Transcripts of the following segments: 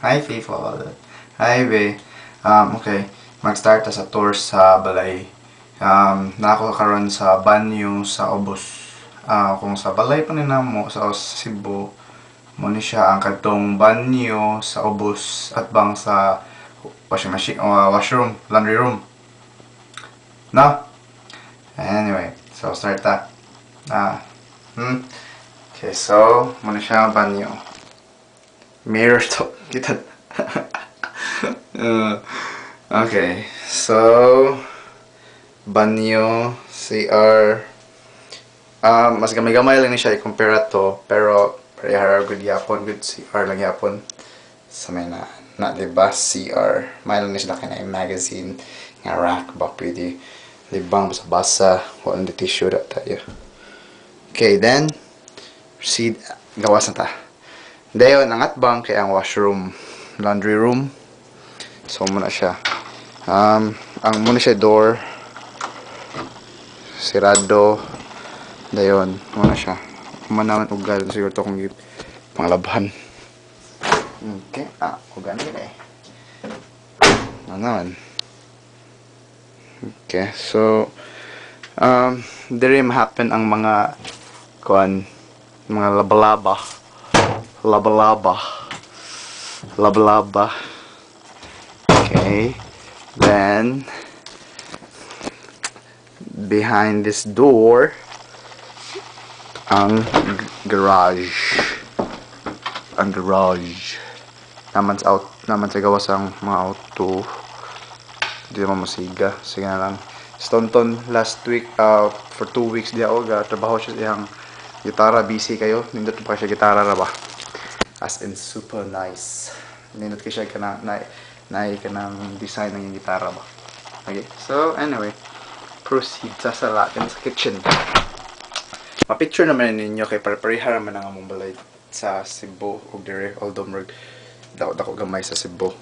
Hi, people. Hi, be. Okay. Mag-start ta sa tour sa balay. Nako karon sa banyo sa ubos. Kung sa balay pa ni namo sa Cebu, mo ni siya ang kadtong banyo sa ubos at bang sa washing machine, washroom, laundry room. No? Anyway, so start ta. Okay, so mo ni siya ang banyo. Mirror to. Kita. Okay, so banyo, CR. Mas gamay-gamay lang ni siya i-compare to, pero pareha good yapon, good CR lang yapon. Sa may na, na diba, CR. May lang ni siya kay magazine nga rack ba pwede libang basa-basa, wala na tissue da tayo. Okay, then proceed, gawas na ta. Dayon, ang atbang kay ang washroom, laundry room. So, muna siya. Ang muna siya door, sirado. Dayon, muna siya. Kuma naman ugal siguro to kung panglabhan. Okay, ugal nila eh. Ano naman. Okay, so, diri happen ang mga, kuan, mga labalaba. Labalaba. Labalaba. Okay. Then, behind this door, ang garage. Ang garage. Naman sa out, naman sa gawas ang mga auto. Hindi naman masiga. Sige na lang. Stonton last week, for 2 weeks di ako ga trabaho siya sa iyang gitara, busy kayo. Nindot pa siya gitara ra ba? As in super nice. Nindot kay siya kana na na kanang design ng iyang gitara ba. Okay. So anyway, proceed sa sala sa kitchen. Ma-picture naman ninyo kay pare-pareha naman ang among balay sa Cebu ug dire, although murag dako dako gamay sa Cebu.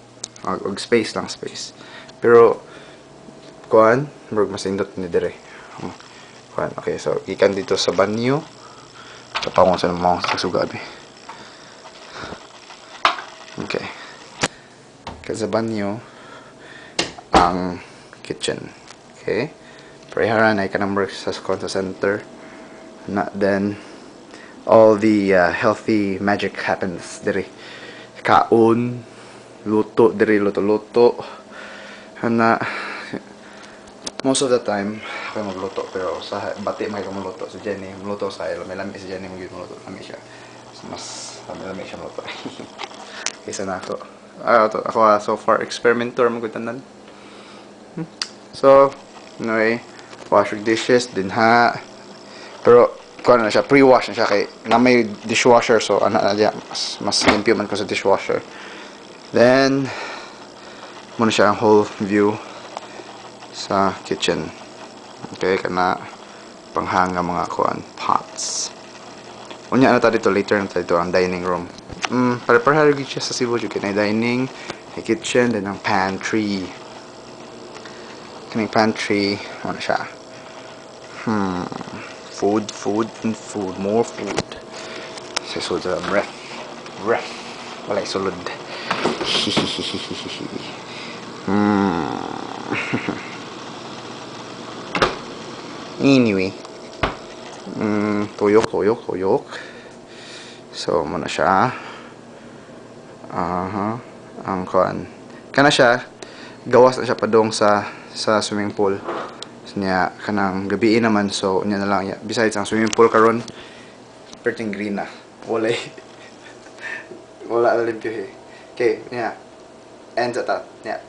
Og space lang, space. Pero kuan, murag mas indot ni dire. Kuan, okay, so gikan dito sa banyo. Tapawon sa mga sa sugabi. Okay. Kaya sa banyo ang kitchen. Okay. Pareha na kanang work sa sa center. Na then all the healthy magic happens diri. Kaon, luto diri, luto-luto. Hana most of the time ako magluto, pero sa bati may magluto si Jenny, magluto sa lami lami si Jenny magluto, lami siya. So, mas lami lami siya magluto kaysa na ako. To, ako so far experimenter mo gud tanan. So anyway, wash your dishes din ha, pero kuan na siya, pre-wash na siya kay na may dishwasher, so ana na diya, mas limpyo man ko sa dishwasher. Then muna siya ang whole view sa kitchen. Okay, kana panghanga mga kuan, pots. Unya na ta dito, later na ta dito ang dining room. Pare-pareha gyud siya sa Cebu jud, kay dining, kay kitchen, then ang pantry. Kaning pantry, ano siya? Food, food, and food. More food. Sa sulod sa ref. Ref. Wala sulod. Anyway. Tuyok, tuyok, tuyok. So, muna siya. Aha. Ang kuan. Kana siya, gawas na siya padong sa swimming pool. So, niya, kanang gabi naman, so niya na lang. Yeah. Besides, ang swimming pool karon perting green na. Wala wala na limpyo eh. Okay, niya. End sa ta. Niya.